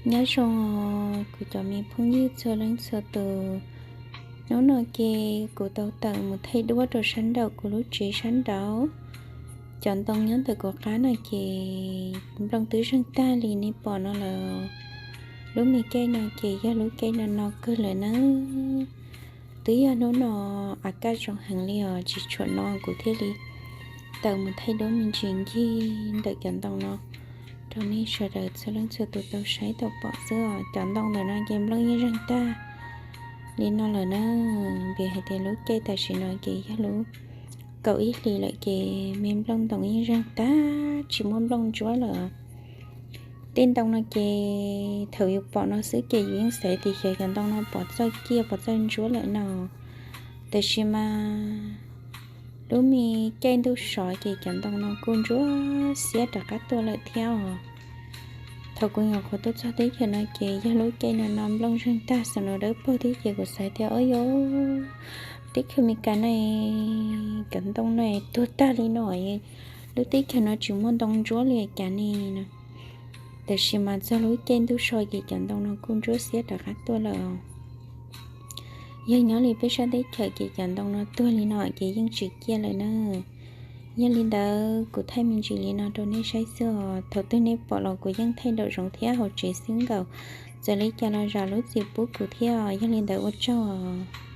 Nyob zoo os kuv cov me phooj ywg txhua leej txhua tus. Hnub no ces kuv tau tawm mus thaij duab rau sab nraum kuv lub tsev sab nraud. Cov ntoo nyob ntawm kuv qab no ces nplooj twb zeeg tag li nej pom no lawm. Lub me caij no ces yog lub caij no no kawg lawm na. Twb yog hnub no a kaj zoo heev li os, tsis tshuam no kuv thiaj li tawm mus thaij duab me ntsis ncig ntawm cov ntoo no rau nej sawv daws txhua leej txhua tus tau saib tau pom xwb os. Cov ntoo ntawm no ces nplooj yeej zeeg tag li no lawm na. Vim hais tias lub caij tam sim no ces yog lub kaum ib hlis lawm ces me nplooj ntoo yeej zeeg tag tsis muaj nplooj ntsuab lawm. Tej ntoo no ces thaum yus pom no xwb ces yus yeej xav tias xyov cov ntoo no puas txawj ciaj puas txawj ntsuab lawm no. Tab sis mas lub me caij ntuj sov ces cov ntoo no kuj ntsuab xiab rov qab tuaj lawm thiab os. Thaum kuv nyuam qhuav tuaj txog teb chaws no ces yog lub caij no no nplooj zeeg tag xav no dawb paug thiab ces kuv xav tias o yos, teb chaws Amelikas no cov ntoo no tuag tag li no, lub teb chaws no tsis muaj ntoo ntsuab li cas ne no. Tab sis mas txog lub caij ntuj so ces cov ntoo no kuj ntsuab xiab rov qab tuaj lawm os. Yog nyob li peb sab teb chaws ces cov ntoo no tuag li no ces yeej tsis ciaj lawm na. Yog li ntawd kuv thaij me ntsis li no rau nej saib xwb os. Thaum twg nej pom los kuv yeej thaij nraum zoov thiab hauv tsev xwb nkaus. Txawm li cas los zam lub txim pub kuv thiab. Yog li ntawd ua tsaug.